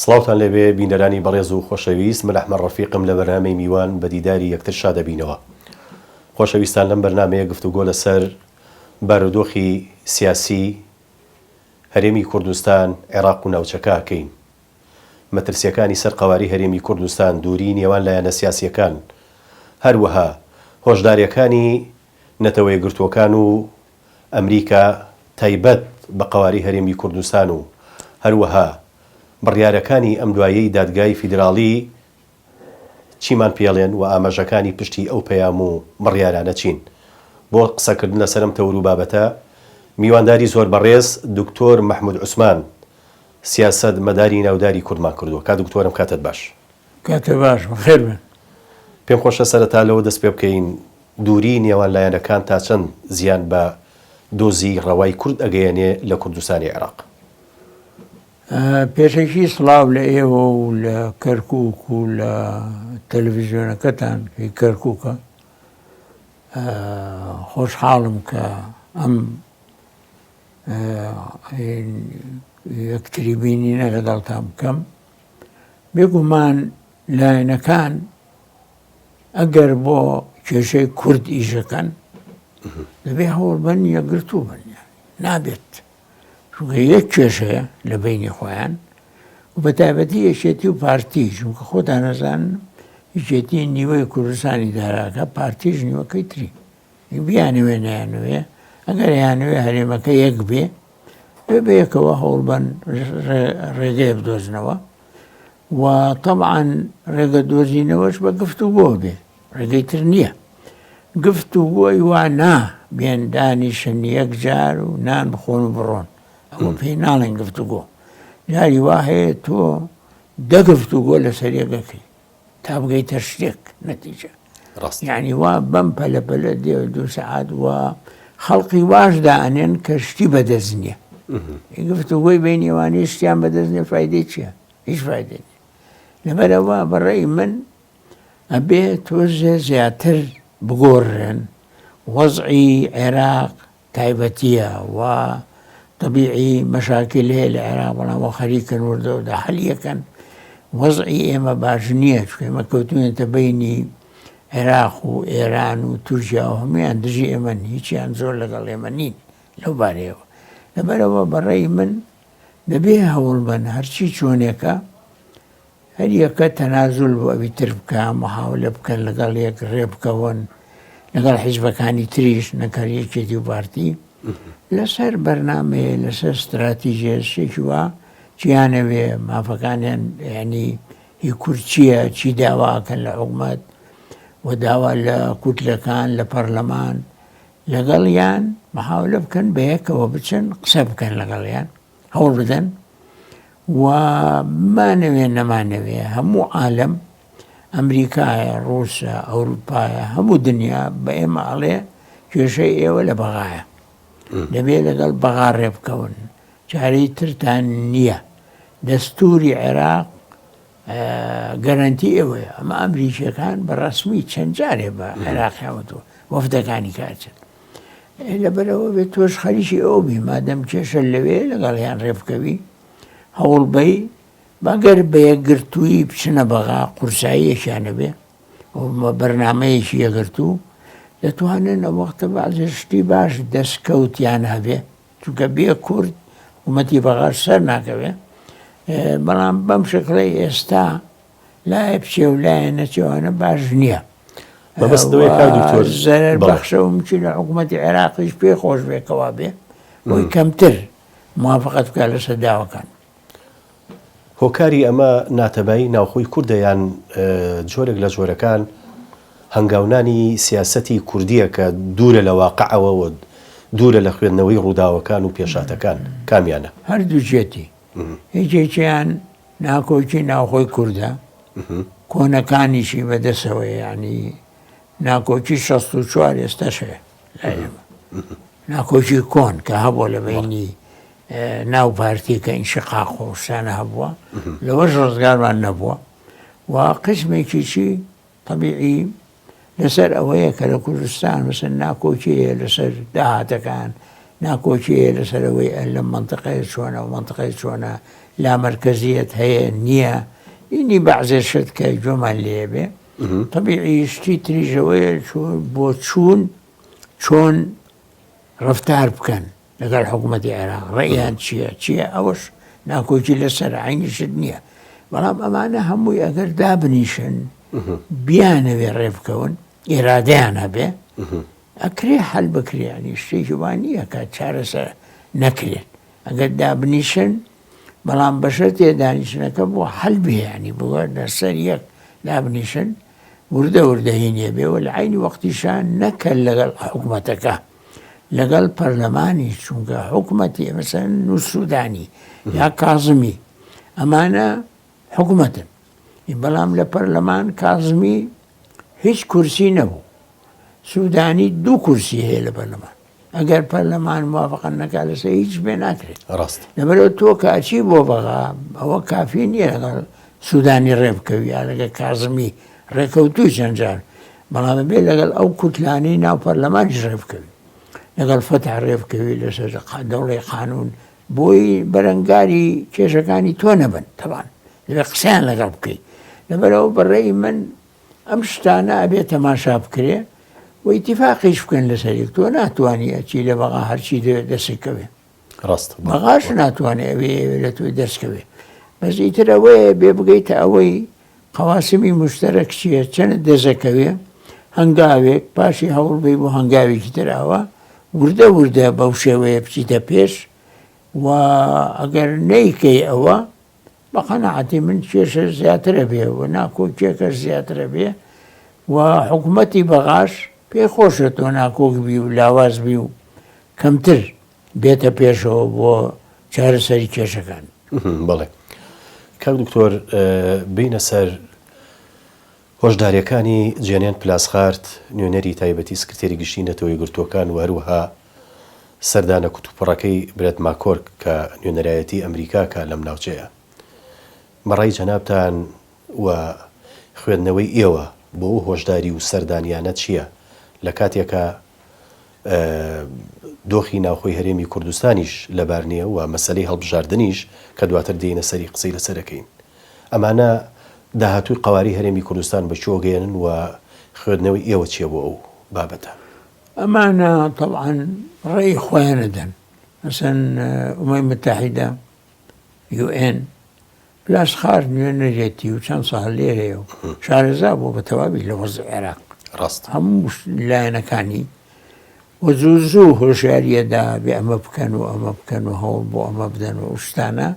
سڵاوتان لێبێ بینەرانی بەڕێز و خۆشەویست من ئەحمەد ڕەفیقم لە بەرنامەی میوان بە دیداری یەکتر شادەبینەوە. خۆشەویستان لەم بەرنامەیە گفتوگۆ لەسەر بارودۆخی سیاسی هەرێمی کوردستان، عێراق و ناوچەکە ئەکەین. مەترسیەکانی سەر قەوارەی هەرێمی کوردستان، دووریی نێوان لایەنە سیاسیەکان، هەروەها هۆشداریەکانی نەتەوەیەکگرتووەکان و ئەمریکا تایبەت بە قەوارەی هەرێمی کوردستان و هەروەها بڕیارەکانی ئەم دوایەی دادگای فیدراڵی چیمان پێڵێن و ئاماژەکانی پشتی ئەو پەیام و بڕیارانە چین؟ بۆ قسەکردن لەسەر ئەم تەور و بابەتە میوانداری زۆر بەڕێز دکتۆر مەحمود عوسمان سیاسەت مەداری ناوداری کوردمان کردووە. کاک دکتۆرم کاتت باش. کاتت باش بەخێر بێن. پێم خۆشە سەرەتا لەوە دەست پێ بکەین دووریی نێوان لایەنەکان تا چەند زیان بە دۆزی ڕەوای کورد ئەگەیەنێ لە کوردستانی عێراق؟ پێشەکی سڵاو لە ئێوە و لە کەرکووک و لە تەلەڤیزیۆنەکەتان هی کەرکووکە. خۆشحاڵم کە ئەم یەکتری بینینە لەگەڵتان بکەم. بێگومان لایەنەکان ئەگەر بۆ کێشەی کورد ئیشەکەن دەبێ هەوڵ بن یەکگرتوو بن نابێت چونکە یەک کێشەیە لە بەینی خۆیان و بە تایبەتی یەکێتی و پارتی چونکە خۆتان ئەزانن یەکێتی نیوەی کوردستانی داراکە پارتیش نیوەکەی تری بیانەوێ نەیانەوێ ئەگەر یانەوێ هەرێمەکە یەک بێ بێ بەیەکەوە هەوڵبەن ڕێگەیە بدۆزنەوە و تەبعەن ڕێگە دۆزینەوەش بە گفتوگۆ بێ ڕێگەی تر نییە گفتوگۆی وا نا بێن دانیشن یەک جار و نان بخۆن و بڕۆن ئەوە پێی ناڵێن گفتوگۆ جاری وا هەیە تۆ دە گفتوگۆ لەسەر یەکەکەی تا بگەیتە شتێک نەتیجە ڕاست یعنی وا بەم پەلە پەلە دێ دوو سەعات و خەڵقی واش دائەنێن کە شتی بەدەست نییە گفتوگۆی بینیوانی شتیان بەدەست نییە فایدەی چییە هیچ فایدەی نییە لەبەرئەوە بەڕێی من ئەبێ تۆزێ زیاتر بگۆڕرێن وەزعی عێراق تایبەتیە و تەبیعی مەشاکیل هەیە لە عێراق بەڵام وە خەریکن وردە وردە حەلی ئەکەن وەزعی ئێمە باش نییە چونکە ئێمە کەوتوینەتە بەینی عێراق و ئێران و تورکیا و هەمویان دژی ئێمەن هیچیان زۆر لەگەڵ ئێمە نین لەو بارەیەوە لەبەرەوە بەڕێی من دەبێ هەوڵ بەن هەرچی چۆنێکە هەر یەکە تەنازول بۆ ئەوی تر بکا، محاولە بکەن لەگەڵ یەک ڕێ بکەون، لەگەڵ حیزبەکانی تریش نەک هەر یەکێتی و پارتی، لەسەر بەرنامەیە، لەسەر ستراتیژیە، شتێکی وا چیانەوێ، مافەکانیان یانی هی کورد چییە، چی داوا ئەکەن لە حکومەت و داوا لە کوتلەکان لە پەرلەمان، لەگەڵیان محاولە بکەن بەیەکەوە بچن قسە بکەن لەگەڵیان. هەوڵ بدەن و بمانەوێ نەمانەوێ هەموو عالەم ئەمریکایە ڕووسە ئەوروپایە هەموو دنیا بە ئێمە ئەڵێ کێشەی ئێوە لە بەغایە دەبێ لەگەڵ بەغا ڕێ بکەون چارەی ترتان نییە دەستوری عێراق گەرەنتی ئێوەیە ئەمە ئەمریکیەکان بە ڕسمی چەند جارێ بە عێراقیان وتووە وەفدەکانی کاچن لەبەرئەوە بێت تۆش خەریکی ئەوە بی مادەم کێشە لەوێ لەگەڵیان ڕێبکەوی هەوڵ بەی بەگەر بە یەکگرتوویی بچنە بەغا قورساییەکیان نەبێ بەرنمەیەکی یەکگرتوو دەتوانن ئەو وەختە بەعزێ شتی باش دەستکەوتیان هەبێ چونکە بێ کورد حکوومەتی بەغاش سەر ناکەوێ بەڵام بەم شکڵەی ئێستا لایە بچێ و لایە نەچێ ئەوانە باش نییە. مەبەست لەوەیە کاک دکتۆر زەرەر بەخشە و ممکنە حکوومەتی عێراقیش پێ خۆش بێ کەوا بێ بۆی کەمتر موافقەت بکات لەسەر داواکان. هۆکاری ئەمە ناتەبایی ناوخۆی کوردە یان جۆرێک لە جۆرەکان هەنگاونانی سیاسەتی کوردییە کە دوورە لە واقعەوە و دوورە لە خوێندنەوەی ڕووداوەکان و پێشهاتەکان کامیانە؟ هەردووکیەتی یەکێکیان ناکۆکی ناوخۆی کوردە کۆنەکانیشی بەدەسەوەیە یانی ناکۆکی 64 ئێستاش هەیە لای ئێمە ناکۆکی کۆن کە هەبووە لە بینی ناو پارتی کە ئینشقاق و شتانە هەبووە لەوەش ڕزگارمان نەبووە و قسمێکیشی تەبیعی لەسەر ئەوەیە کە لە کوردستان مەسەن ناکۆکی هەیە لەسەر داهاتەکان. ناکۆکی هەیە لەسەر ئەوەی لەم مەنتقەیە چۆنە و مەنتقەیە چۆنە، لامەرکەزیەت هەیە نییە، ئینی بەعزێ شت کە گوێمان لێ بێ. تەبیعی شتی تریش ئەوەیە بۆ چوون چۆن ڕەفتار بکەن لەگەڵ حکوومەتی عێراق ڕێیان چییە چییە ئەوەش ناکۆکی لەسەر عینی شت نییە بەڵام ئەمانە هەمووی ئەگەر دابنیشن بیانەوێ ڕێ بکەون ئێرادەیان هەبێ ئەکرێ حەل بکرێ ینی شتێکی وا نییە کە چارەسەر نەکرێن ئەگەر دابنیشن بەڵام بەشەرتێ دانیشتنەکە بۆ حەل بێ ینی بۆ لەسەر یەک دابنیشن وردە وردە هینێ بێ و لە عەینی وەختیشا نەکە لەگەڵ حکومەتەکە لەگەڵ پەرلەمانی چونکە حکومەتی مەسەن نوسودانی یا کازمی ئەمانە حکومەتن بەڵام لە پەرلەمان کازمی هیچ کورسی نەبوو سودانی دوو کورسی هەیە لە پەرلەمان ئەگەر پەرلەمان موافقە نەکا لەسەر هیچ بێ ناکرێت ڕاست لەبەرەوە تۆ کە ئەچی بۆ بەغا ئەوە کافی نییە لەگەڵ سودانی ڕێ بکەوی یا لەگەڵ کازمی ڕێکەوتووی چەند جار بەڵام بێ لەگەڵ ئەو کوتلانەی ناو پەرلەمانیش ڕێ بکەوی لەگەڵ فەتح ڕێ بکەوی لەسەر دەوڵی قانون بۆی بەرەنگاری کێشەکانی تۆ نەبن تەبان دەبێ قسەیان لەگەڵ بکەیت لەبەرەوە بەڕێی من ئەم شتانە ئەبێ تەماشا بکرێ و ئیتیفاقیش بکەن لەسەر یەک تۆ ناتوانی ئەچی لە بەغا هەرچی دەوێت دەست کەوێ ڕاست بەغاش ناتوانێ ئەوێ ئەوێ لە تۆی دەست کەوێ بەس ئیتر ئەوەیە بێ بگەیتە ئەوەی قەواسمی مشتەرەک چییە چەند دەزەکەوێ هەنگاوێک پاشی هەوڵ بی بۆ هەنگاوێکی تر ئاوا وردە وردە بەو شێوەیە بچیتە پێش و ئەگەر نەیکەی ئەوە بە قەناعەتی من کێشە زیاتر ئەبێ و ناکۆکیەکەش زیاتر ئەبێ و حکوومەتی بەغاش پێی خۆشە تۆ ناکۆک بی و لاواز بی و کەمتر بێتە پێشەوە بۆ چارەسەری کێشەکان. بەڵێ کاک دکتۆر بینە سەر هۆشدارییەکانی جێنێن پلاسخارت، نوێنەری تایبەتی سکرتێری گشتیی نەتەوە یەکگرتووەکان و هەروەها سەردانە کوتوپڕەکەی برێت ماکۆرک کە نوێنەرایەتی ئەمریکا کا لەم ناوچەیە. بە ڕای جەنابتان و خوێندنەوەی ئێوە بۆ ئەو هۆشداری و سەردانییانە چییە لە کاتێکا دۆخی ناوخۆی هەرێمی کوردستانیش لەبار نییە و مەسەلەی هەڵبژاردنیش کە دواتر دێینە سەری قسەی لەسەر ئەکەین. ئەمانە داهاتووی قەوارەی هەرێمی کوردستان بە کوێ گەیەنن و خوێندنەوەی ئێوە چییە بۆ ئەو بابەتە؟ ئەمانە تەبعەن ڕێی خۆیان ئەدەن. مەسەن ئومەی متەحیدە، UN، پلاسخارت نوێنەرێتی و چەند ساڵ لێرەیە و شارەزا بووە بە تەواوی لە وەزعی عێراق. ڕاستە. هەموو لایەنەکانی و زوو زوو هۆشیاریە دا بێ ئەمە بکەن و ئەمە بکەن و هەوڵ بۆ ئەمە بدەن و ئەو شتانە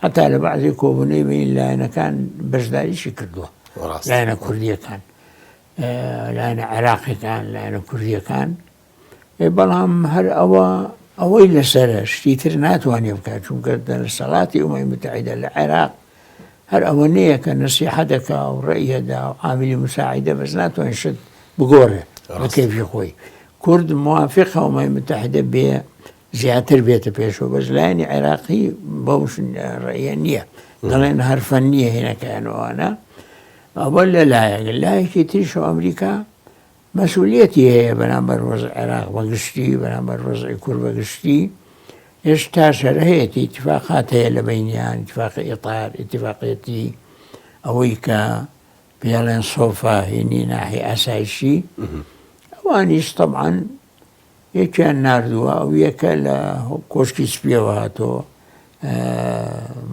هەتا لە بەعزی کۆبوونەی بین لایەنەکان بەشداریشی کردووە ڕاستە. لایەنە کوردیەکان لایەنە عێراقیەکان لایەنە کوردیەکان بەڵام هەر ئەوە ئەوەی لەسەرە شتی تر ناتوانێ بکات چونکە دەسەڵاتی ئومەی متحیدە لە عێراق هەر ئەوە نییە کە نەسیحە دەکا و ڕێیەدا و عاملی مساعیدە بەس ناتوانێت شت بگۆڕێ بە کەیفی خۆی کورد موافقە ئومەی متحیدە بێ زیاتر بێتە پێشەوە بەس لایەنی عێراقی بەو ڕێیە نییە دەڵێن هەر فەن نییە هێنەکەیان ئەوانە ئەوە لە لایەک لایەکی تریشەوە ئەمریکا مەسئولیەتی هەیە بەرامبەر وەزع عێراق بە گشتی، بەرامبەر وەزعی کورد بە گشتی، ئێشتاش هەر هەیەتی ئیتفاقات هەیە لە بەینیان، ئیتفاقی ئیتار، ئیتفاقیەتی ئەوەی کە پێڵێن سۆفا هینی ناحی ئاسایشی، ئەوانیش تەبعەن یەکیان ناردووە، ئەو یەکە لە کۆشکی سپیەوە هاتۆ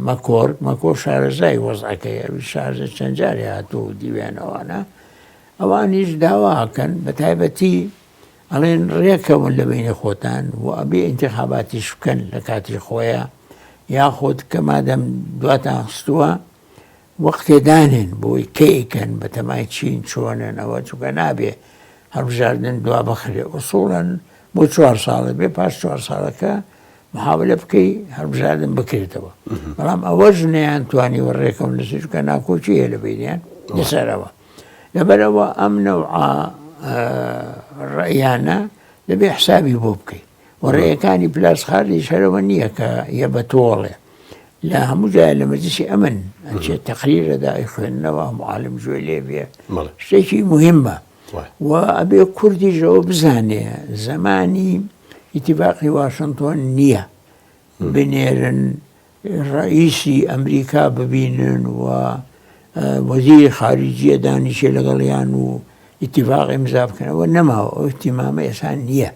مەکۆر، مەکۆر شارەزای وەزعەکەی، ئەویش شارەزای چەند جارێ هاتووە و دیویان ئەوانە. ئەوانیش داوا ئەکەن بە تایبەتی ئەڵێن ڕێکەون لە بەینی خۆتان و ئەبێ ئینتخاباتیش بکەن لە کاتی خۆیە یاخود کە مادەم دواتان خستووە وەختێ دانێن بۆی کەی ئەیکەن بە تەمای چین چۆنن ئەوە چونکە نابێ هەڵبژاردن دوا بخرێ ئوسوڵەن بۆ چوار ساڵە بێ پاش چوار ساڵەکە محاولە بکەی هەڵبژاردن بکرێتەوە بەڵام ئەوەش نەیان توانیوە ڕێکەون لەسەر چونکە ناکۆکی هەیە لە بینیان لەسەرەوە لەبەرئەوە ئەم نەوعە ڕەئیانە دەبێ حسابی بۆ بکەی و ڕێیەکانی پلاسخاردیش هەرەوە نییە کە یە بە تۆڵێ لە هەموو جای لە مەجلسی ئەمن ئەچێت تەقریرەدا ئەیخوێندنەوە هەموو عالم گوێ لێ بێ شتێکی مهمە و ئەبێ کوردیش ئەوە بزانێ زەمانی. ئیتیفاقی واشنتۆن نییە بنێرن ڕئیسی ئەمریکا ببینن و وەزیری خارجیە دانیشێ لەگەڵیان و ئیتیفاق ئیمزا بکەن ئەوە نەماوە ئەو ئیهتیمامە ئێستا نییە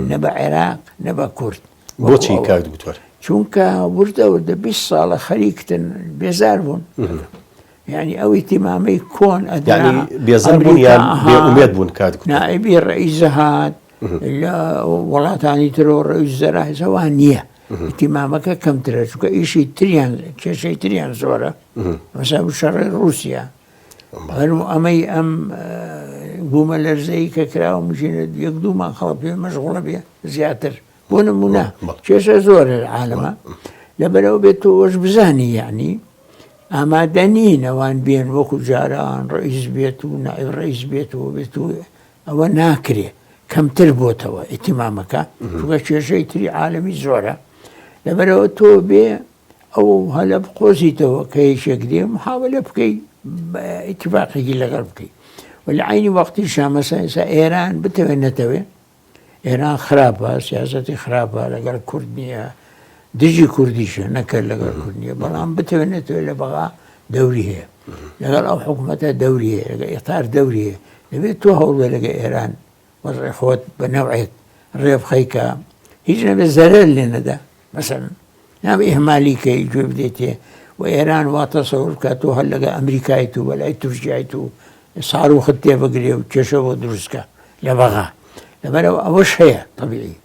نە بە عێراق نە بە کورد. بۆچی کاک دکتۆر؟ چونکە وردە وردە 20 ساڵە خەریکتن بێزار بوون. یعنی ئەو ئیهتیمامەی کۆن ئەدرا یعنی بێزار بوون یان بێ ئومێد بوون کاک دکتۆر؟ نائیبی ڕئیس هات لە وڵاتانی ترەوە ڕئیس وزەرا ئێستا وا نییە. ئیهتیمامەکە کەمترە چونکە ئیشی تریان کێشەی تریان زۆرە مەسا شەڕی ڕووسیا هەرو ئەمەی ئەم بوومە لەرزەی کە کراوە مژینە یەک دوومان خەڵک پێ مەشغوڵە بێ زیاتر بۆ نمونە کێشە زۆرە عالەمە لەبەرەوە بێت تۆش بزانی یعنی ئامادە نین ئەوان بێن وەکو جاران ڕئیس بێت و نائب ڕئیس بێت و بێت و ئەوە ناکرێ کەمتر بۆتەوە ئیتیمامەکە چونکە کێشەی تری عالەمی زۆرە لەبەرەوە تۆ بێ ئەو هەلە بقۆزیتەوە کە یەکێک دێ محاولە بکەی ئیتفاقێکی لەگەڵ بکەی و لە عینی وەختیشا مەسەن ئێستا ئێران بتەوێ نەتەوێ ئێران خراپە سیاسەتی خراپە لەگەڵ کورد نییە دژی کوردیشە نەکە لەگەڵ کورد نییە بەڵام بتەوێ نەتەوێ لە بەغا دەوری هەیە لەگەڵ ئەو حکوومەتە دەوری هەیە لەگەڵ ئیتار دەوری هەیە دەبێت تۆ هەوڵبێ لەگە ئێران وەزعی خۆت بە نەوعێک ڕێ بخەی کە هیچ نەبێت زەرەر لێ نەدا مەسەلەن نابێ ئیهمالی کەی گوێ بدەیتێ و ئێران وا تەسەور بکات تۆ هەر لەگە ئەمریکایت و بەلای تورکیایت و ساروخت تێ بگرێ و کێشە بۆ دروستکە لە بەغا لەبەرەوە ئەوەش هەیە طبیعی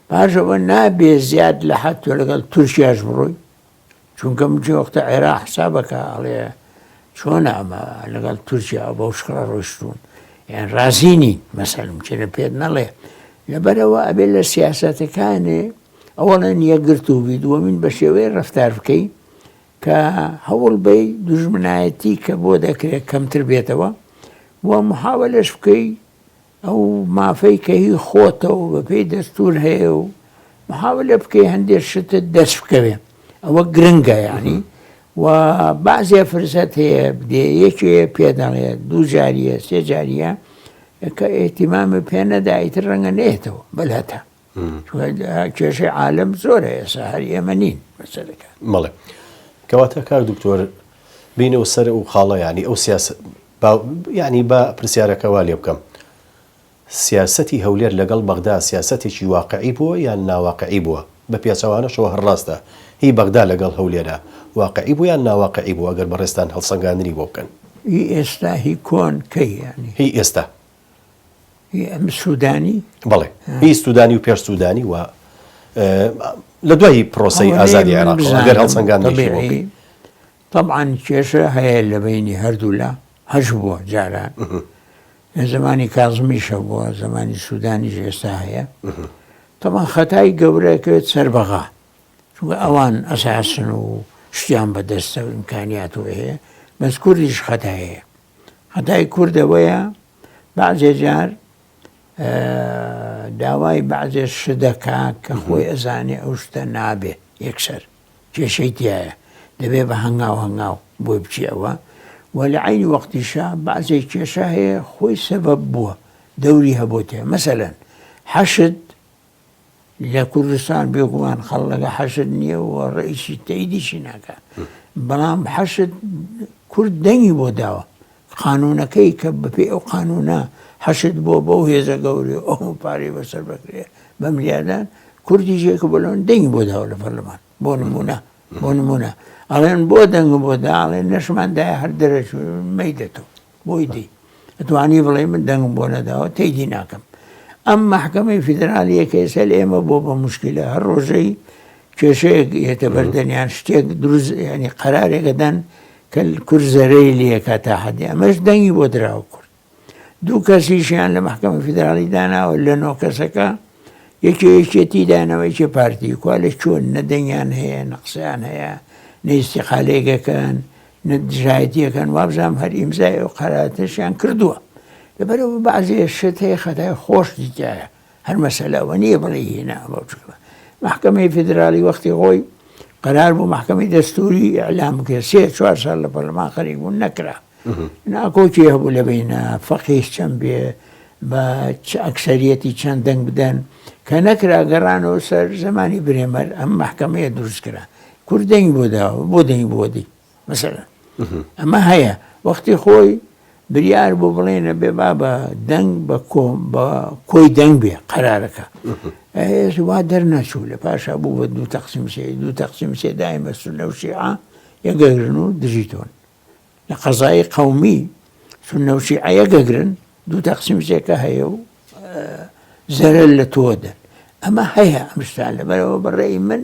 پاشەوە نابێ زیاد لە حەد تۆ لەگەڵ تورکیاش بڕۆی چونکە مجێ وەختە عێراق حسابەکە ئەڵێ چۆنە ئەمە لەگەڵ تورکیا بەو شکڵە ڕۆشتون یان ڕازی نین مەسەلم چێنە پێت نەڵێ لەبەرەوە ئەبێ لە سیاسەتەکانێ ئەوەڵەن یەکگرتوو بی دووەمین بە شێوەیە ڕەفتار بکەی کە هەوڵ بەی دوژمنایەتی کە بۆ دەکرێت کەمتر بێتەوە و محاولەش بکەی ئەو مافەی کە هی خۆتە و بەپێی دەستور هەیە و محاولە بکەی هەندێک شتت دەست بکەوێ ئەوە گرنگە یعنی و بەعزێ فرسەت هەیە بدێ یەکێ پێ دەڵێ دوو جاریە سێ جاریە کە ئیهتیمامی پێ نەدا ئیتر ڕەنگە نەیەتەوە بەل هەتا کێشەی عالەم زۆرە ئێستا هەر ئێمە نین مەسەلەکە. بەڵێ کەواتە کاک دکتۆر بینەوە سەر ئەو خاڵە یانی ئەو سیاسە با یانی با پرسیارەکە وا لێ بکەم سیاسەتی هەولێر لەگەڵ بەغدا سیاسەتێکی واقعی بووە یان ناواقعی بووە بە پێچەوانەشەوە هەر ڕاستە هی بەغدا لەگەڵ هەولێرا واقعی بوو یان ناواقعی بوو ئەگەر بەڕێزتان هەڵسەنگاندنی بۆ بکەن. هی ئێستا هی کۆن کەی یانی؟ هی ئێستا. هی ئەم سودانی؟ بەڵێ هی سودانی و پێش سودانی و لە دوای پرۆسەی ئازادی عێراق ئەگەر هەڵسەنگاندنێکی بۆ بکەی. تەبعەن کێشە هەیە لە بەینی هەردوولا هەش بووە جاران لە زمانی کازمیش هەبووە زمانی سودانیش ئێستا هەیە تەبعەن خەتای گەورەکەوێت سەر بەغا چونکە ئەوان ئەساسن و شتیان بەدەستە و ئیمکانیات و هەیە بەس کوردیش خەتای هەیە خەتای کورد ئەوەیە بەعزێ جار داوای بەعزێ شت دەکا کە خۆی ئەزانێ ئەو شتە نابێ یەکسەر کێشەی تایە دەبێ بە هەنگاو هەنگاو بۆی بچی ئەوە و لە عینی وەختیشا بەعزێ کێشە هەیە خۆی سەبەب بووە دەوری هەبووتێ مەسەلەن حەشد لە کوردستان بێگومان خەڵەکە حەشد نییە و ڕئیسی تەیدیشی ناکا بەڵام حەشد کورد دەنگی بۆ داوە قانونەکەی کە بەپێی ئەو قانونە حەشد بۆ بەو هێزە گەورەی ئەو پارەی بەسەر بەکرێ بە ملیاردان کوردیش یەکە بۆ لەوەن دەنگی بۆ داوە لە پەرلەمان بۆ نمونە بۆ نمونە ئەڵێن بۆ دەنگ بۆ دا ئەڵێن نەشمان دایە هەر دەرەچوو مەیدەتەوە بۆی دی ئەتوانی بڵێ من دەنگم بۆ نەداوە تەیدی ناکەم ئەم مەحکەمەی فیدرالیە کە ئێستا لە ئێمە بۆ بە مشکلە هەر ڕۆژەی کێشەیەک یەتە بەردەنیان شتێک دروست ینی قەرارێکە دەن کە کورد زەرەی لێکا تا حەدی ئەمەش دەنگی بۆ دراوە کورد دوو کەسیشیان لە مەحکەمە فیدراڵی داناوە لە نۆ کەسەکە یەکێ یەکێتی دانەوە یەکێ پارتی کوا لە چۆن نە دەنگیان هەیە نە قسەیان هەیە نە ئیستیقالەیەکەکەن نە دژایەتیەکەن وابزانم هەر ئیمزای ئەو قەراتەشیان کردووە لەبەرەوە بەعزێ شت هەیە خەتای خۆش دیتایە هەر مەسەلە ئەوە نییە بڵێی هینا ئەمە و چونکە مەحکەمەی فیدراڵی وەختی خۆی قەرار بوو مەحکەمەی دەستووری ئیعلام بکرێت سێ چوار ساڵ لە پەرلەمان خەریک بوون نەکرا ناکۆکی هەبوو لە بینە فەقیه چەند بێ بە چ ئەکسەریەتی چەند دەنگ بدەن. کە نەکرا گەڕانەوە سەر زمانی برێمەر ئەم مەحکەمەیە دروست کرا کورد دەنگی بۆ داوە بۆ دەنگی بۆ دی مەسەلەن ئەمە هەیە وەختی خۆی بریار بۆ بڵێنە بێ بابە دەنگ بە کۆم بە کۆی دەنگ بێ قەرارەکە وا دەرنەچوو لە پاشا بوو بە دوو تەقسیم سێ دوو تەقسیم سێ دایمە سونە و شیعە یەکگرن و دژی تۆن لە قەزای قەومی سونە و شیعە یەکگرن دوو تەقسیم سێکە هەیە و زەرەر لە تۆ دەن ئەمە هەیە ئەم شتان لەبەرەوە بەڕێی من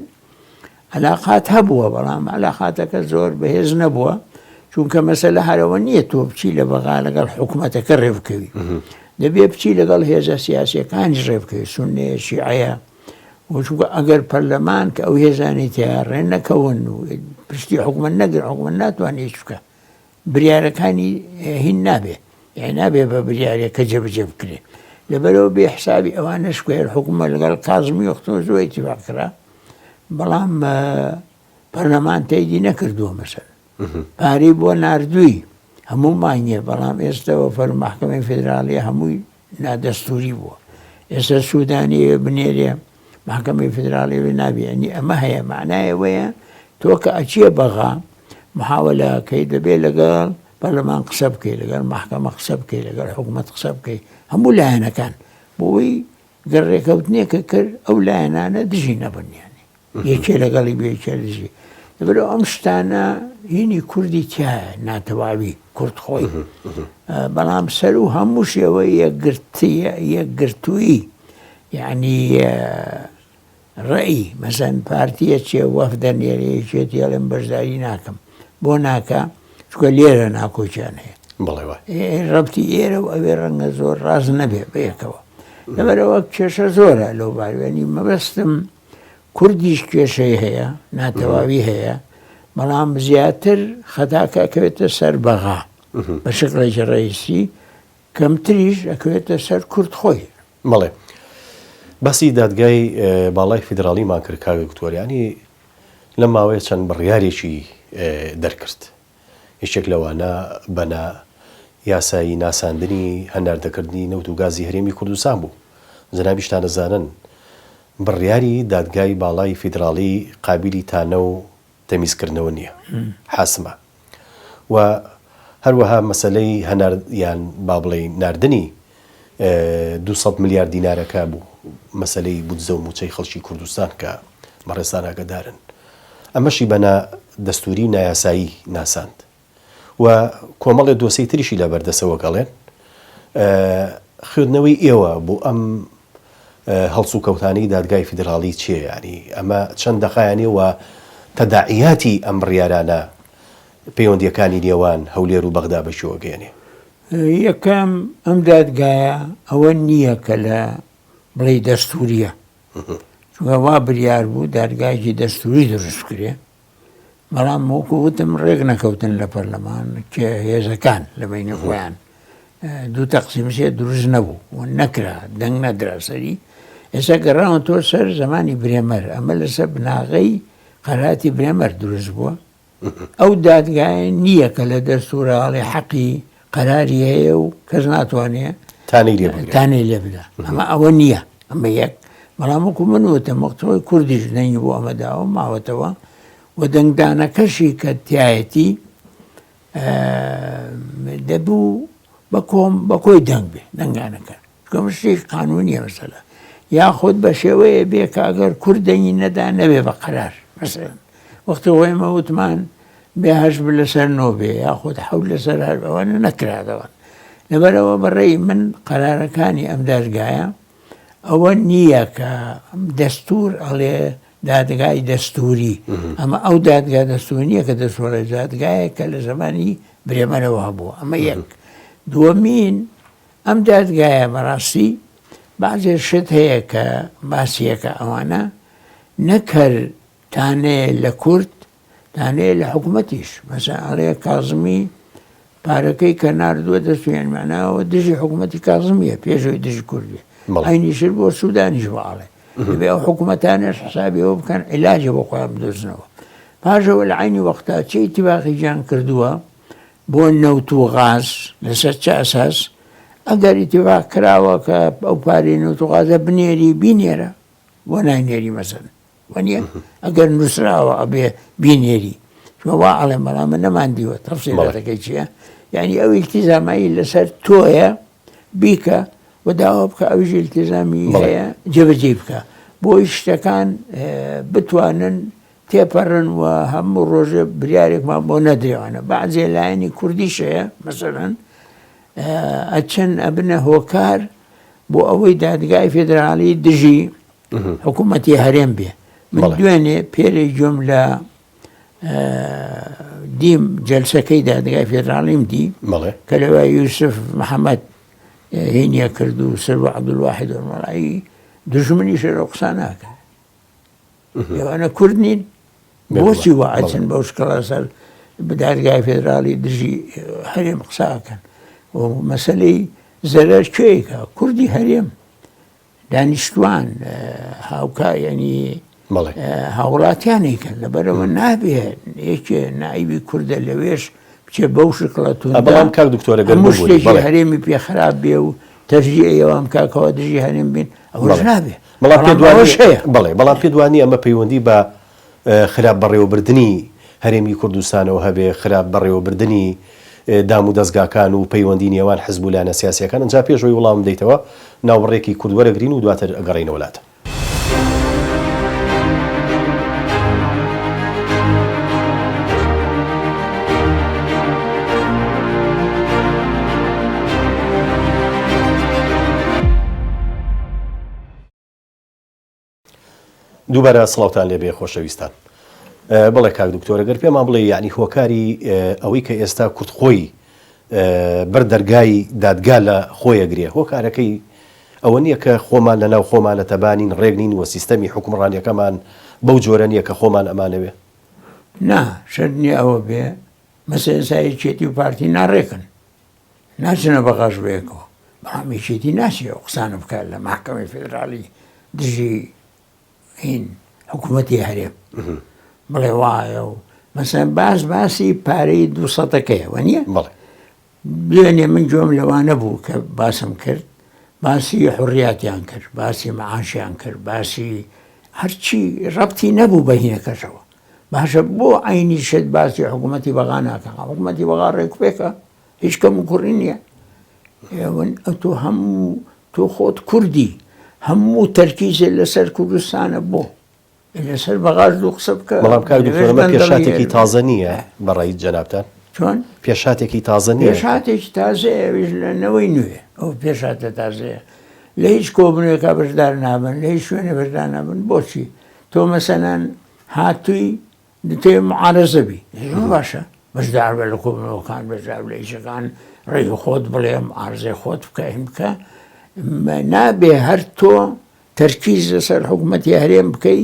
علاقات هەبووە بەڵام علاقاتەکە زۆر بەهێز نەبووە چونکە مەسەلە هەرەوە نییە تۆ بچی لە بەغا لەگەڵ حکوومەتەکە ڕێ بکەوی دەبێ بچی لەگەڵ هێزە سیاسەکانیش ڕێ بکەوی سوننەیە شیعەیە و چونکە ئەگەر پەرلەمان کە ئەو هێزانی تیا ڕێ نەکەون و پشتی حکومەت نەگر حکومەت ناتوانێت هیچ بکە بریارەکانی هین نابێ یانی نابێ بە بریارێک کە جێبەجێ بکرێ لەبەرەوە بێ حسابی ئەوانەش بکەێت حکومە لەگەڵ کازمی وەختۆ زۆر ئیتیفاق کرا بەڵام پەرلەمان تەیدی نەکردووە مەسەر پارەی بۆ ناردووی هەموو مانگێ بەڵام ئێستەوە فەر محکمەی فیدراڵی هەمووی نادەستوری بووە ئێستا سوودانی بنێرێ محکمەی فیدراڵی نابێ ینی ئەمە هەیە معنای ئەوەیە تۆ کە ئەچیە بەغا محاولە کەی دەبێ لەگەڵ پەرلەمان قسە بکەی لەگەڵ محکمە قسە بکەی لەگەڵ حکوومەت قسە بکەی هەموو لایەنەکان بۆی گەر ڕێکەوتنێکە کرد ئەو لایەنانە دژی نەبن یانی یەکێ لەگەڵی بێ یەکێ دژی لەبەرئەوە ئەم شتانە هینی کوردی تایە ناتەواوی کورد خۆی بەڵام سەر و هەموو شێوە یەکگرتیە یەکگرتوویی یعنی ڕێی مەسەن پارتیە چێ وەفدە نێرێ یەکێتی ئەڵێم بەشداری ناکەم بۆ ناکە چونکە لێرە ناکۆکیان هەیە بەڵێ وایە. ڕەبتی ئێرە و ئەوێ ڕەنگە زۆر ڕاست نەبێ بەیەکەوە لەبەرئەوە کێشە زۆرە لەو باروێنی مەبەستم کوردیش کێشەی هەیە ناتەواوی هەیە بەڵام زیاتر خەتاکە ئەکەوێتە سەر بەغا بە شکڵێکی ڕئیسی کەمتریش ئەکەوێتە سەر کورد خۆی. بەڵێ باسی دادگای باڵای فیدراڵیمان کرد کاک دکتۆر یانی لەم ماوەیە چەند بڕیارێکی دەرکرد یەکێک لەوانە بە نا یاسایی ناساندنی هەناردەکردنی نەوت و گازی هەرێمی کوردستان بوو جەنابیشتان ئەزانن بڕیاری دادگای باڵای فیدراڵی قابیلی تانە و تەمیزکردنەوە نییە حاسمە و هەروەها مەسەلەی هەنار یان با بڵێین ناردنی 200 ملیار دینارەکە بوو مەسەلەی بودجە و موچەی خەڵکی کوردستان کە بەڕێزتان ئاگەدارن ئەمەشی بە نا دەستوری و نایاسایی ناساند و کۆمەڵێ دۆسێی تریشی لە بەردەسە وەک ئەڵێن خوێندنەوەی ئێوە بۆ ئەم هەڵسوکەوتانەی دادگای فیدراڵی چیە یانی ئەمە چەند دەخایەنێ و تەداعیاتی ئەم بڕیارانە پەیوەندیەکانی نێوان هەولێر و بەغدا بە کوێوە گەیەنێ؟ یەکەم ئەم دادگایە ئەوە نییە کە لە بڵێی دەستوریە چونکە وا بریار بوو دادگایەکی دەستوری دروست بکرێ بەڵام وەکو وتم ڕێک نەکەوتن لە پەرلەمان کێ هێزەکان لە بینی خۆیان دوو تەقسیم سێ دروست نەبوو و نەکرا دەنگ نەدرا سەری ئێستا گەڕاون تۆ سەر زمانی برێمەر ئەمە لەسەر بناغەی قەراتی برێمەر دروست بووە ئەو دادگایە نییە کە لە دەستوراڵی حەقی قەراری هەیە و کەس ناتوانێ تانەی لێ بگرێ تانەی لێ بدا ئەمە ئەوە نییە ئەمە یەک بەڵام وەکو من وتم وەختەوەی کوردیش دەنگی بۆ ئەمە داوە ماوەتەوە و دەنگدانەکەشی کە تایەتی دەبوو بە کۆم بە کۆی دەنگ بێ دەنگانەکە چونکە شتێکی قانونیە مەسەلە یاخود بە شێوەیە بێ کە ئەگەر کورد دەنگی نەدا نەبێ بە قەرار مەسەلەن وەختی خۆی ئێمە وتمان بێ هەشت لەسەر نۆ بێ یاخود حەوت لەسەر هەر ئەوانە نەکرادەوە لەبەرەوە بەڕێی من قەرارەکانی ئەم دادگایە ئەوە نییە کە دەستور ئەڵێ دادگای دەستوری ئەمە ئەو دادگا دەستور نییە کە دەستوەڕێ دادگایە کە لە زمانی برێمەرەوە هەبوو ئەمە یەک دووەمین ئەم دادگایە بەڕاستی بەعزێ شت هەیە کە باسیەکە ئەوانە نەک هەر تانەیە لە کورد تانەیە لە حکوومەتیش مەسەن ئەڵێ کازمی پارەکەی کە ناردووە دەستویان ماناوە دژی حکوومەتی کازمیە پێشەوەی دژی کورد بێ عەینی شت بۆ سوودانیش باڵێ دەبێ ئەو حکوومەتانەش حسابی ئەوە بکەن عیلاجە بۆ خۆیان بدۆزنەوە پاشەوە لە عەینی وەختا چی ئیتیفاقی گیان کردووە بۆ نەوت و غاز لەسەر چ ئەساس؟ ئەگەر ئیتیفاق کراوە کە ئەو پارەی نەوت و غازە بنێری بینێرە بۆ ناینێری مەسەن وەنیە ئەگەر نووسراوە ئەبێ بینێری وا ئەڵێم بەڵام من نەمان دیوە تەفسیرەکەی چییە یعنی ئەو ئیلتیزامایی لەسەر تۆیە بیکە و داوا بکە ئەویش ئیلتیزامی هەیە جێبەجێی بکە بۆی شتەکان بتوانن تێپەڕن و هەموو ڕۆژێ بریارێکمان بۆ نەدرێوانە بەعزێ لایەنی کوردیش هەیە مەسەلەن ئەچن ئەبنە هۆکار بۆ ئەوەی دادگای فێدرالی دژی حکوومەتی هەرێم بێ من دوێنێ پێرێ گوێم لە دیم جەلسەکەی دادگای فێدراڵیم دی کە لەوە یوسف محەممەد هینیە کرد و سەر عەبدولواحید وەرمەڵایی دژمنی شەرە قسە ناکە ئێوانە کورد نین بۆچی وا ئەچن بەو شکڵە سەر دادگای فێدراڵی دژی هەرێم قساکەن و مەسلەی زەرەر کوێیکە کوردی هەرێم دانیشتوان هاوکا یعنی هاوڵاتیانێکن لەبەرەوە نابێ یەکێ نایبی کوردە لەوێش بچێ بەو شکڵە توندە بەڵام کاک دکتۆرە گەر هەموو شتێکی هەرێمی پێ خراپ بێ و تەرجیعی ئەوان بکا کەوا دژی هەرێم بین ئەوەش نابێ بەڵام پێت بەڵام ئەوەش هەیە. بەڵێ بەڵام پێت وانییە ئەمە پەیوەندی بە خراپ بەڕێوەبردنی هەرێمی کوردستانەوە هەبێ خراپ بەڕێوەبردنی دام و دەزگاکان و پەیوەندی نێوان حزب و لایەنە سیاسییەکان ئەنجا پێش ئەوەی وڵامم دەیتەوە ناوبڕێکی کورت وەرەگرین و دواتر ئەگەڕێینەوە لات. دووبارە سڵاوتان لێبێ خۆشەویستان. بڵێ کاک دکتۆر گەر پێمان بڵێ یعنی هۆکاری ئەوەی کە ئێستا کورد خۆی بەر دەرگای دادگا لە خۆیەگرێ هۆکارەکەی ئەوە نییە کە خۆمان لە ناو خۆمانە تەبانین ڕێک نین و سیستەمی حوکمڕانیەکەمان بەو جۆرە نییە کە خۆمان ئەمانەوێ؟ نا شەرت نییە ئەوە بێ مەسە ئێستا یەکێتی و پارتی ناڕێکن ناچنە بەغاش بەیەکەوە بەڵام یەکێتی ناچێ ئەو قسانە بکات لە مەحکەمەی فیدراڵی دژی هین حکوومەتی هەرێم بڵێ وایە و مەسەن باس باسی پارەی دوو سەتەکەیە وە نییە؟ بەڵێ. دوێنێ من گوێم لەوانە بوو کە باسم کرد باسی حڕیاتیان کرد باسی معاشیان کرد باسی هەرچی ڕەبتی نەبوو بە هینەکەشەوە باشە بۆ عینی شت باسی حکوومەتی بەغا ناکەن حکوومەتی بەغا ڕێکوپێکە هیچ کەم و کوڕی نییە ئێوەن ئەتۆ هەموو تۆ خۆت کوردی هەموو تەرکیزێ لەسەر کوردستانە بۆ لەسەر بەغاش دوو قسە بکە بەڵام کاک دکتۆر ئەمە پێشهاتێکی تازە نییە بەڕای جەنابتان؟ چۆن؟ پێشهاتێکی تازە نییە؟ پێشهاتێکی تازەیە ئەویش لە نەوەی نوێ ئەو پێشهاتە تازەیە لە هیچ کۆبوونەوەیەکا بەشدار نابن لە هیچ شوێنێ بەشدار نابن بۆچی تۆ مەسەلەن هاتووی دەتەوێ معارەزە بی زۆر باشە بەشدار بە لە کۆبوونەوەکان بەشدار لە ئیشەکان ڕێی خۆت بڵێ معارزەی خۆت بکە هین بکە نابێ هەر تۆ تەرکیز لەسەر حکومەتی هەرێم بکەی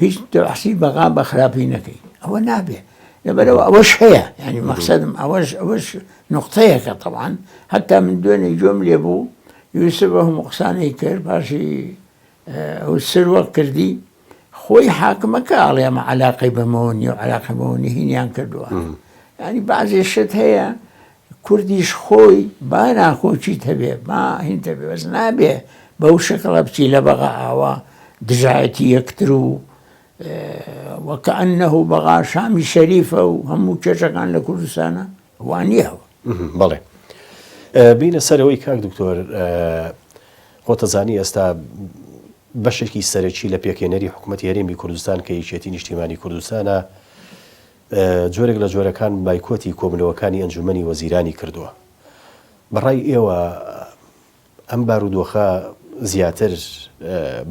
هیچ تەحسی بەغا بە خراپی نەکەی ئەوە نابێ لەبەرەوە ئەوەش هەیە ینی مەقسەدم ئەوەش ئەوەش نقطەیەکە طبعاان حتا من دوێنێ گوێم لێ بوو یوسف هەموو قسانەی کرد باشی ئەو سروە کردی خۆی حاکمەکە ئەڵێ ئەمە عەلاقەی بەمەوە نیە و عەلاقەی بەوە نیە هینیان کردووە ینی بەعزێ شت هەیە کوردیش خۆی با ناکۆکیت هەبێ با هین هەبێ بەس نابێ بەو شکڵە بچی لە بەغا ئاوا دژایەتی یەکتر و وەکەئەنه بەغا شامی شەریفە و هەموو کێشەکان لە کوردستانە وانییە. بەڵێ بینە سەرەوەی کاک دکتۆر خۆتەزانی ئێستا بەشێکی سەرەکی لە پێکهێنەری حکومەتی هەرێمی کوردستان کە یەکێتی نیشتیمانی کوردستانە جۆرێک لە جۆرەکان بایکۆتی کۆبنەوەکانی ئەنجومەنی وەزیرانی کردووە بەڕای ئێوە ئەم بارودۆخە زیاتر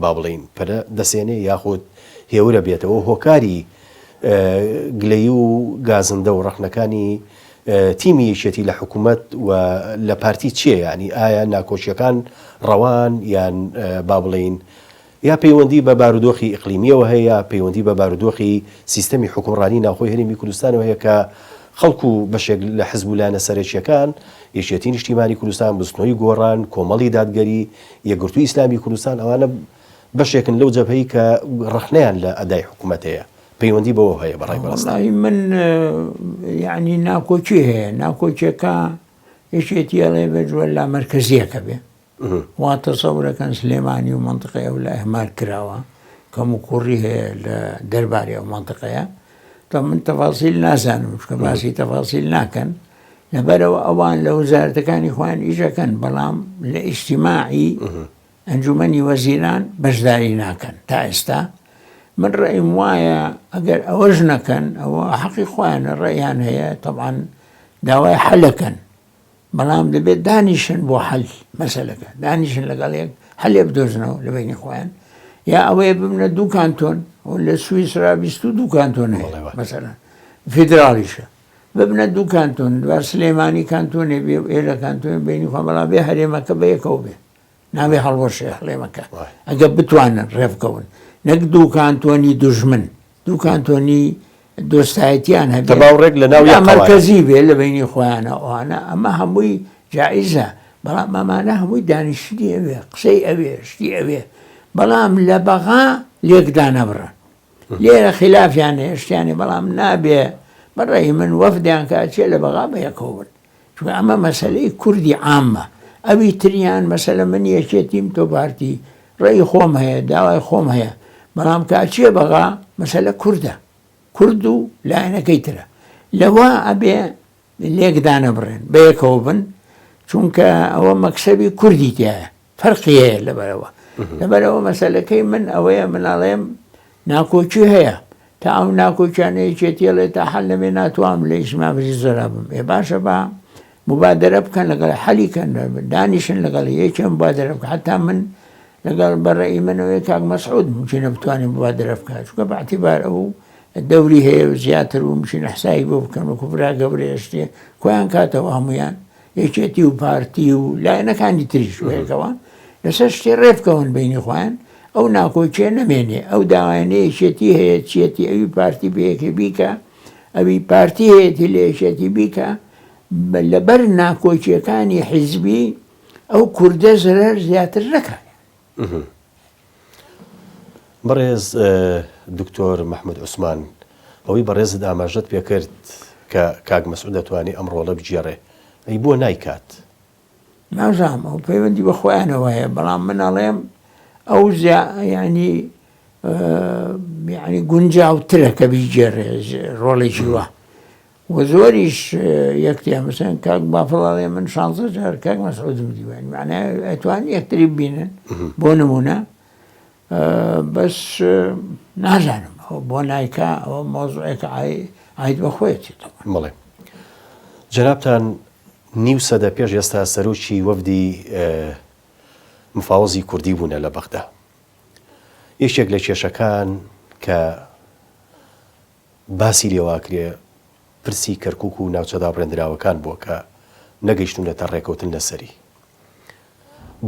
با بڵێین پەرە دەسێنێ یاخود هێورە بێتەوە هۆکاری گلەیی و گازندە و ڕەخنەکانی تیمی یەکێتی لە حکوومەت و لە پارتی چییە یعنی ئایا ناکۆکیەکان ڕەوان یان با بڵێین یا پەیوەندی بە بارودۆخی ئیقلیمییەوە هەیە یا پەیوەندی بە بارودۆخی سیستەمی حوکمڕانی ناوخۆی هەرێمی کوردستانەوە هەیە کە خەڵک و بەشێک لە حزب و لایەنە سەرەکییەکان، یەکێتی نیشتیمانی کوردستان، بزوتنەوەی گۆڕان، کۆمەڵی دادگەری، یەکگرتووی ئیسلامی کوردستان، ئەوانە بەشێکن لەو جەبهەی کە ڕەخنەیان لە ئەدای حکومەت هەیە. پەیوەندی بەوە هەیە بە ڕای بەڕێزتان؟ وەڵاهی من یەعنی ناکۆکی هەیە، ناکۆکیەکە. یەکێتی ئەڵێ بێ جوە لا مەرکەزیەکە بێ وا تەسەورەکەن سلێمانی و مەنتقەی ئەو لە ئەهمال کراوە کەم و کوڕی هەیە لە دەربارەی ئەو مەنتقەیە تا من تەفاسیل نازانم چکە باسی تەفاسیل ناکەن لەبەرەوە ئەوان لە وەزارەتەکانی خۆیان ئیشەکەن بەڵام لە ئیجتیماعی ئەنجومەنی وەزیران بەشداری ناکەن تا ئێستا من ڕێیم وایە ئەگەر ئەوەش نەکەن ئەوە حەقی خۆیانە ڕێیان هەیە تەبعەن داوای حەلەکەن بەڵام دەبێت دانیشن بۆ حەل مەسەلەکە دانیشن لەگەڵ یەک حەلێ بدۆزنەوە لە بینی خۆیان یا ئەوەیە ببنە دوو کانتۆن لە سویسرا 22 کانتۆن هەیە مەسەلەن فیدراڵیشە ببنە دوو کانتۆن با سلێمانی کانتۆنێ بێ و ئێرە کانتۆن بینی خۆ بەڵام بێ هەرێمەکە بە یەکەوە بێ نابێ هەڵوەشێ هەڵێمەکە ئەگە بتوانن ڕێبکەون نەک دوو کانتۆنی دوژمن دوو کانتۆنی دۆستایەتیان هەبێ تەباو ڕێک لە ناو یەک قەوارە. مەرکەزی بێ لە بەینی خۆیانە ئەوانە ئەمە هەمووی جائیزە بەڵام ئەمانە هەمووی دانیشتنی ئەوێ قسەی ئەوێ شتی ئەوێ بەڵام لە بەغا لێک دانەبڕن لێرە خلافیان هەیە شتیانێ بەڵام نابێ بەڕێی من وەفدیان کە ئەچێ لە بەغا بە یەکەوە بن چونکە ئەمە مەسەلەی کوردی عامە ئەوی تریان مەسەلە من یەکێتیم تۆ پارتی ڕێی خۆم هەیە داوای خۆم هەیە بەڵام کە ئەچێ بەغا مەسەلە کوردە کورد و لایەنەکەی ترە لەوە ئەبێ لێک دانەبڕێن بەیەکەوە بن چونکە ئەوە مەکسەبی کوردی تایە فەرقی هەیە لەبەرەوە لەبەرەوە مەسەلەکەی من ئەوەیە من ئەڵێم ناکۆکی هەیە تا ئەو ناکۆکیانە یەکێتی ئەڵێ تا حەل نەبێ ناتوام لە ئیسما بژی زۆرا بم ئێ باشە با مبادرە بکەن لەگەڵ حەلی کەن دانیشن لەگەڵ یەکێ مبادرە بکە حتا من لەگەڵ بەڕێی منەوەی کاک مەسعود ممکنە بتوانین مبادرە بکات چونکە بە اعتبار ئەو دەوری هەیە و زیاتر و ممکنە حسابی بۆ بکەن وەکو برا گەورەیە شتێ کۆیان کاتەوە هەمویان یەکێتی و پارتی و لایەنەکانی تریش بەیەکەوە لەسەر شتێ ڕێبکەون بینی خۆیان ئەو ناکۆکیە نەمێنێ ئەو داوایانە یەکێتی هەیە چیەتی ئەوی پارتی بەیەکێ بیکە ئەوی پارتی هەیەتی لە یەکێتی بیکە لەبەر ناکۆکیەکانی حیزبی ئەو کوردە زەرەر زیاتر نەکات. بەڕێز دکتۆر مەحمود عوسمان، ئەوەی بەڕێزت ئاماژەت پێکرد کە کاک مەسعود دەتوانێ ئەم ڕۆڵە بگێڕێ، ئەی بۆ نایکات؟ نازانم ئەو پەیوەندی بە خۆیانەوە هەیە، بەڵام من ئەڵێم ئەو یانی یانی گونجاوترە کە بیگێڕێ ڕۆڵێکی وا. و زۆریش یەکتیان مەسەلەن کاک بافڵ ئەڵێ من شانزە جار کاک مەسعودم دیوە یانی مەعنای ئەتوان یەکتری ببینن بۆ نمونە بەس نازانم ئەوە بۆ نایکا ئەوە مەوزوعێکە عاید بە خۆیەتی طبعا. بەڵێ جەنابتان نیو سەدە پێش ئێستا سەرۆکی وەفدی مفاوەزی کوردی بوونە لە بەغدا یەکێک لە کێشەکان کە باسی لێوەئەکرێ پرسی کەرکوک و ناوچە دابڕێندراوەکان بووە کە نەگەیشتوونەتە ڕێکەوتن لەسەری.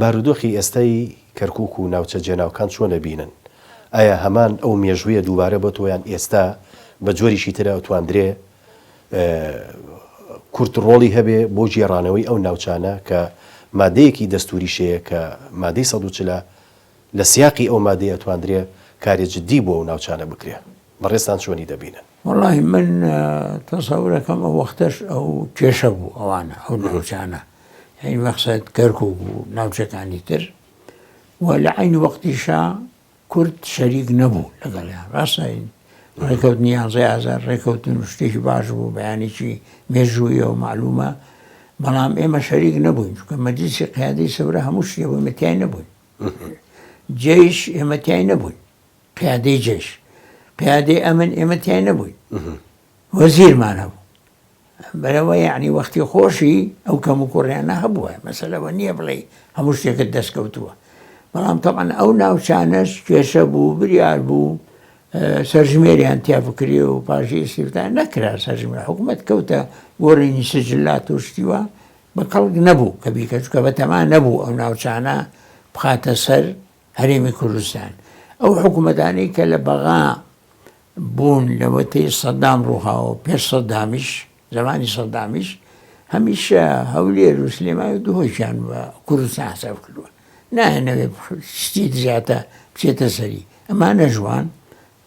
بارودۆخی ئێستای کەرکوک و ناوچە جێناوکان چۆن ئەبینن؟ ئایا هەمان ئەو مێژوویە دووبارە بۆتەوە یان ئێستا بە جۆریکی تر ئەتواندرێ کورد ڕۆڵی هەبێ بۆ گێڕانەوەی ئەو ناوچانە کە مادەیەکی دەستوریش هەیە کە مادەی 140 ە لە سیاقی ئەو مادەیە ئەتواندرێ کارێ جدی بۆ ئەو ناوچانە بکرێ؟ بەڕێزتان چۆنی دەبینن؟ وەڵاهی من تەسەورەکەم ئەو وەختەش ئەو کێشە بوو ئەوانە ئەو ناوچانە یعنی مەقسەد کەرکوک و ناوچەکانی تر و لە عین وەختیشا کورد شەریک نەبوو لەگەڵیان ڕاستە ڕێکەوتنی یانزەی ئازار ڕێکەوتن و شتێکی باش بوو بەیانێکی مێژوویە و معلومە بەڵام ئێمە شەریک نەبووین چونکە مەجلیسی قیادەی سەورە هەموو شتێ بوو ئێمە تیای نەبووین جەیش ئێمە تیای نەبووین قیادەی جەیش قیادەی ئەمن ئێمە تیای نەبووین وەزیرمان هەبوو بەرەوە یعنی وەختی خۆشی ئەو کەم و کوڕیانە هەبووە مەسەلەوە نییە بڵێ هەموو شتێکت دەستکەوتووە بەڵام تەبعەن ئەو ناوچانەش کێشە بوو بریار بوو سەرژمێریان تیا بکرێ و پاشی ئیسیفتا نەکرا سەرژمێر حکوومەت کەوتە گۆڕینی سجلات و شتیوە بە کەڵک نەبوو کە بیکە چکە بە تەما نەبوو ئەو ناوچانە بخاتە سەر هەرێمی کوردستان ئەو حکوومەتانەی کە لە بەغا بوون لەوەتەی سەدام ڕووخاوە پێش سەدامیش زمانی سەدامیش هەمیشە هەولێر و سلێمانی و دهۆکیان بە کوردستان حساب کردووە نایانەوێ شتی زیاتە بچێتە سەری ئەمانە ژوان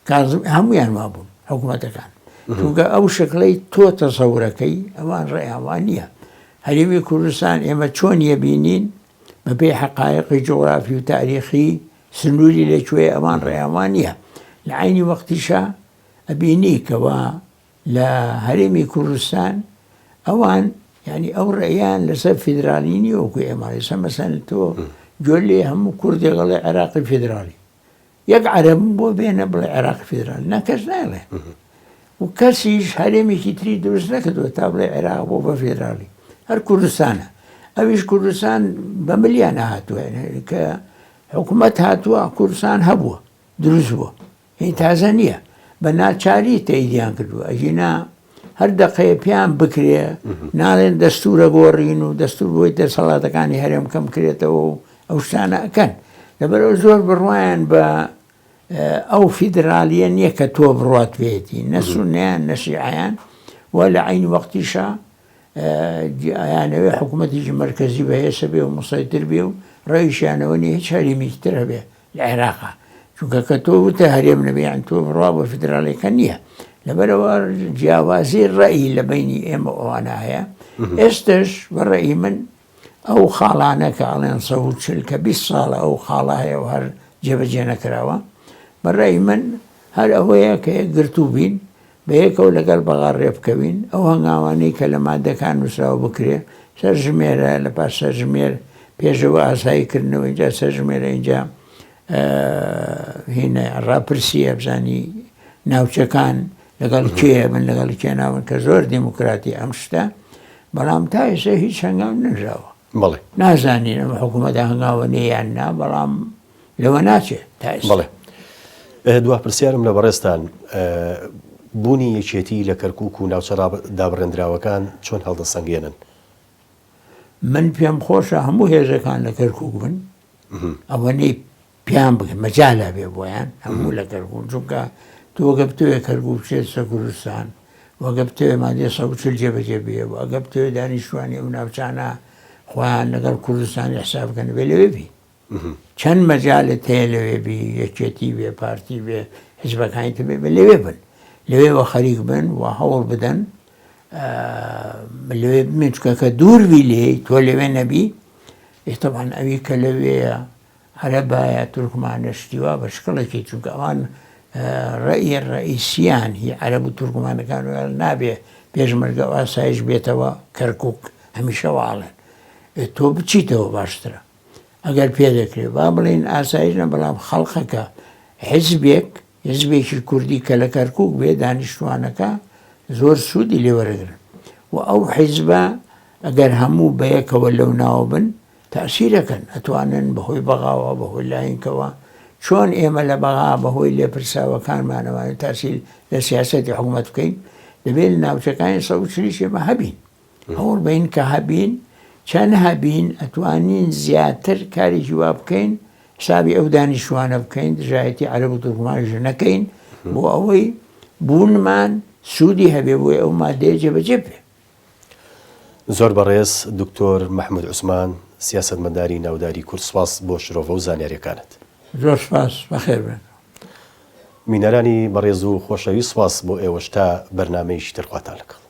کازم هەمویان وابوون حکوومەتەکان چونکە ئەو شکڵەی تۆ تەسەورەکەی ئەوان ڕێیان وا نییە. هەرێمی کوردستان ئێمە چۆن یەبینین بەپێی حەقایقی جوغرافی و تاریخی سنووری لە کوێ ئەوان ڕێیان وا نییە لە عەینی وەختیشا ئەبینی کەوا لە هەرێمی کوردستان ئەوان یعنی ئەو ڕێیان لەسەر فیدرالی نییە وەکو ئێمە ئێستا مەسەن تۆ گوێ لێ هەموو کوردێک ئەڵێ عێراقی فیدرالی یەک عەرەبم بۆ بێنە بڵێ عێراقی فیدرالی نا کەس نایڵێ و کەسیش هەرێمێکی تری دروست نەکردووە تا بڵێ عێراق بۆ بە فیدرالی هەر کوردستانە ئەویش کوردستان بە ملیانە هاتووە کە حکوومەت هاتووە کوردستان هەبووە دروست بووە هی تازە نییە بە ناچاری تەیدیان کردووە ئەگینا هەر دەقەیە پێیان بکرێ ناڵێن دەستورە گۆڕین و دەستور بۆی دەسەڵاتەکانی هەرێم کەم کرێتەوە و ئەو شتانە ئەکەن لەبەرەوە زۆر بڕوایان بە ئەو فیدرالیە نییە کە تۆ بڕوات پێیەتی نە سونەیان نە شیعەیان و لە عین وەختیشا ئەیانەوێ حکوومەتێکی مەرکەزی بەهێزە بێ و مسەیتر بێ و ڕێیشیانەوە نیە هیچ هەرێمێکی تر هەبێ لە عێراقا چونکە کە تۆ وتە هەرێم نەبێ یان تۆ بڕوا بە فیدراڵیەکە نییە لەبەرەوە جیاوازی ڕەئی لە بینی ئێمە ئەوانە هەیە ئێستش بە ڕەئی من ئەو خاڵانە کە ئەڵێن 140 کە 20 ساڵە ئەو خاڵە هەیە و هەر جێبەجێ نەکراوە بە ڕەئی من هەر ئەوەیە کە یەکگرتوو بین بەیەکەوە لەگەڵ بەغا ڕێبکەوین، ئەو هەنگاوانەی کە لە ماددەکان نووسراوە بکرێ، سەرژمێرە، لە پاش سەرژمێر پێشەوە ئاسایی کردنەوە ئینجا سەرژمێرە ئینجا هینە ڕاپرسیە بزانی ناوچەکان لەگەڵ کێ بن لەگەڵ کێ ناون کە زۆر دیموکراتی ئەم شتە بەڵام تا ئێستا هیچ هەنگاو نراوە بەڵێ نازانین ئەم حکوومەتە هەنگاوە نیان نا بەڵام لەوە ناچێ تا ئێستا. بەڵێ. دوا پرسیارم لە بەڕێزتان، بوونی یەکێتی لە کەرکووک و ناوچە دابڕێندراوەکان چۆن هەڵدەسەنگێنن؟ من پێم خۆشە هەموو هێزەکان لە کەرکووک بن، ئەوەنەی پێیان بگەن مەجال هەبێ بۆیان هەموو لە کەرکووک، چونکە تۆ گە بتەوێ کەرکووک بچێتە سەر کوردستان و گە بتەوێ مادەی 140 جێبەجێ بێ و ئەگە بتەوێ دانیشتوانی ئەو ناوچانە خۆیان لەگەڵ کوردستان حساب بکەن دەبێ لەوێ بی. چەند مەجالت هەیە لەوێ بی یەکێتی بێ پارتی بێ حزبەکانی تر بێ لەوێ بن لەوێوە خەریک بن و هەوڵ بدەن لەوێ بمێن چونکە کە دوور بی لێی تۆ لەوێ نەبی طبعا ئەوی کە لەوێیە عەرەبە یا تورکمانە شتی وا بە شکڵێکی چونکە ئەوان ڕەئی ڕەئیسیان هی عەرەب و تورکمانەکان نابێ پێشمەرگە و ئاسایش بێتەوە کەرکک هەمیشە واڵێن تۆ بچیتەوە باشترە ئەگەر پێ دەکرێت با بڵێین ئاسایش نە بەڵام خەڵقەکە حزبێک حزبێکی کوردی کە لە کەرکک بێ دانیشتوانەکە زۆر سوودی لێوەرەگرن و ئەو حیزبە ئەگەر هەموو بەیەکەوە لەو ناوە بن تاسیرەکەن ئەتوانن بەهۆی بەغاوە بەهۆی لاینکەوە چۆن ئێمە لە بەغا بەهۆی لێپرساوەکانمانەوە تاسیل لە سیاستی حکوومەت بکەین دەبێت لە ناوچەکانی سەوچریش ئێمە هەبین هەوڵ بەین کە هەبین چەند هەبین ئەتوانین زیاتر کارێکی وا بکەین حسابی ئەو دانیشتوانە بکەین دژایەتی عەرەب و تورکمانیش نەکەین بۆ ئەوەی بوونمان سوودی هەبێ بۆی ئەو مادەیە جێبەجێ بێ. زۆر بەڕێز دکتۆر مەحمود عوسمان سیاسەتمەداری ناوداری کورد سوپاس بۆ شرۆڤە و زانیاریەکانت. زۆر سوپاس بەخێر بێن. بینەرانی بەڕێز و خۆشەویست سوپاس بۆ ئێوەش تا بەرنامەیەکی تر خواتان لەگەڵ.